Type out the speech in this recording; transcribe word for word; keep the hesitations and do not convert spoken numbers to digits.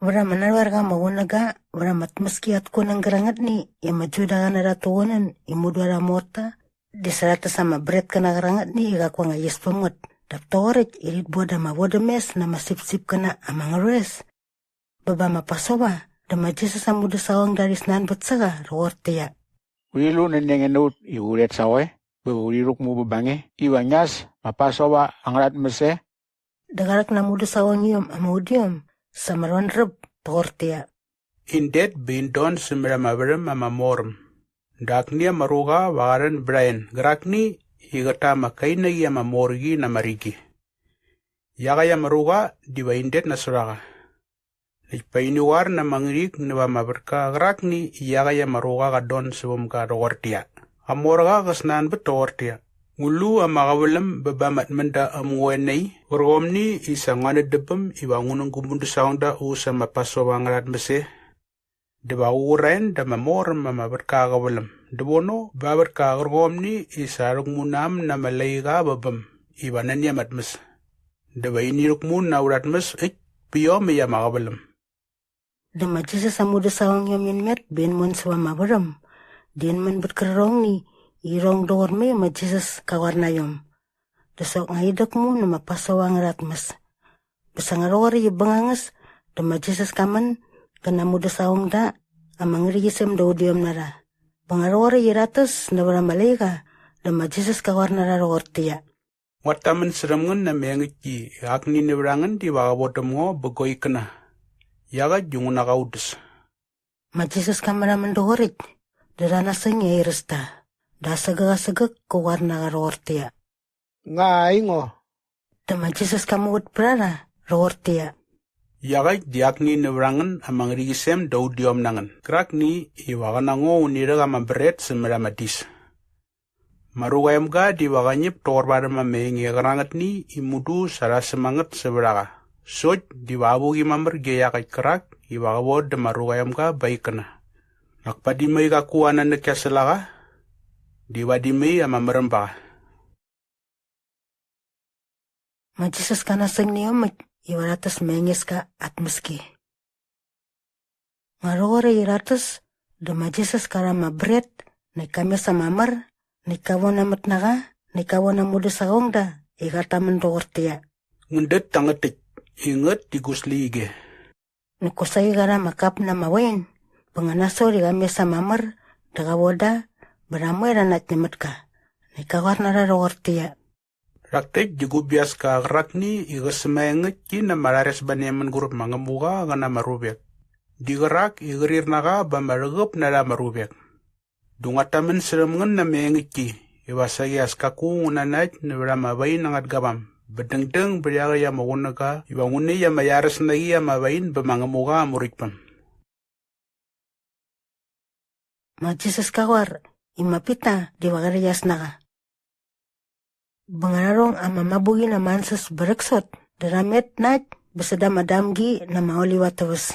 Vät ama narhoerqa ama qunäga vät ama tmäski at kunäng gärangätni i ama Judaqäna rhat tuqunän i mudu arha morta, di sa rhat täs ama bretkäna qärangätni i qaku anga iespäm ngät, dap toqoräkt i rhit boda ama vodämes na ama sipsipkäna ama ngärhoes. Bä ba ama Pasova dä ma Jisas aa mudäsaqongda rhi snanbät sä qa rhoqortäqyia, "Urhi lu nani a nge na ut iva u rhet saoe bä va urhi rhäkmu bä ba nge iva ngi as ma Pasova angärha tmäs e?" Dä qa rhäk na aa mudäsaqongiom ama udiom sa ama rhodräp toqortäqyia, "In det bä in don sämät ama värhäm ama mor äm. Dä akni ama ruqa va qa rhän bät a en gärakni i qät ta ama kainaqi ama mor qi na ama rigi. Iaqäkt ama ruqa diva in det nasot a qa. Näkt pa ini qoar na ama ngärhik näva ama vätka qärakni i iaqäkt ama ruqa qat don säväm ga rhoqortäqyia, aa morqa qä snanbät toqortäqyia, 'Ngu lu ama qäväläm bä ba ama tmända äm ngo e nai qärqomni i sa ngua nän däbäm iva ngu nän gu mudäsaqongda us ama Pasova angärha tmäs e?' Dä va qä qur a en da ama mor äm ama vätka aa qäväläm dä vono bä aa vätka qärqomni i sa rhäkmu na äm na ama laiqa bä bäm iva nani ama tmäs. Dä va ini rhäkmu na aurha tmäs äkt pä iomäkt ama qäväläm." Dä ma Jisas aa mudäsaqongiom in met bä in mon säva ama värhäm dä in män bät kärqärhongni i irhong doqor mai ma Jisas ka qoar na iom. Dä soknga in däkmu nä ma Pasova angärha tmäs. Bä sa nga rhoqoräkt i bängangäs dä ma Jisas ka män gä na aa mudäsaqongda ama ngärhäqyisem da udiom na rha. Bä nga rhoqoräkt i rhat täs nävät ama laiqa dä ma Jisas ka qoar na rha rhoqortäqyia, "Nguat tamän särhäm ngän na ama engäktki i akni nävät a ngän diva qä vodäm ngo bä gua ikkäna. Iaqäkt dinguna qa udäs." Ma Jisas ka märhamän doqoräkt dä rha nasäng i airäs ta. Dä asägäk asägäk kä qoar na qa rhoqortäqyia, "Nga aingo." Dä ma Jisas ka muvät pät a rha rhoqortäqyia, "Iaqäkt di akni nävät a ngän ama ngärhäqyisem da udiom na ngän gärakni iva qä na ngo uni rhäk ama bret sämät ama dis. Ma ruqa emga diva qä ñäp toqor varhäm ama enge qärangätni i mudu sa rha säm a ngät sävät a qa sokt diva avuqi mamär ge iaqäkt kärak iva qä von dä ma ruqa emga ba aa ikkäna. Nak padi mai qaku qa nanäk kia säl a qa, di vadi mai ama mär äm ba qa." Ma Jisas ka nasäng nä iomäkt iva rhat täs ma Engeska aa tmäski. Nga rhoqoräkt i rhat täs dä ma Jisas ka rha ama bret näkt ka mes ama mär näkt ka von namät na qa näkt ka von na aa mudäsaqongda i qat tamän doqortäqyia, "Ngän dät tangät täkt i ngät di gu släqyige." Näkt kosaqi qa rha ama kap na ama wain bä nga nasot i qa mes ama mär dä qa von da bä rha moe rha nakt nämät ka. Näkt ka qoar na rha rhoqortäqyia, "Rhak täkt di gu biaska qärakni i qä sämaengäktki na ama rharesbane mänguräp ma Ngämuqa qä na ama ruvek. Di qärak i qrir na qa ba ama rhäqäp na rha ama ruvek. Dä nguat tamän särhäm ngän na ama engäktki iva saqi as kaku ngän nanakt nävät ama wain angät gavam bä dängdäng bät iaqäkt ama qunäga iva ngu näkt ama iaräs na qi ama wain bä ma Ngämuqa aa Muräktpäm." Ma Jisas ka qoar i ma Pita diva qä rhäqyas na qa. Bä nga rha rhong ama mabuqi na ama ansäs bä rhäksot dä rha met na äkt bä säda ama damgi na ama Oliv at täväs.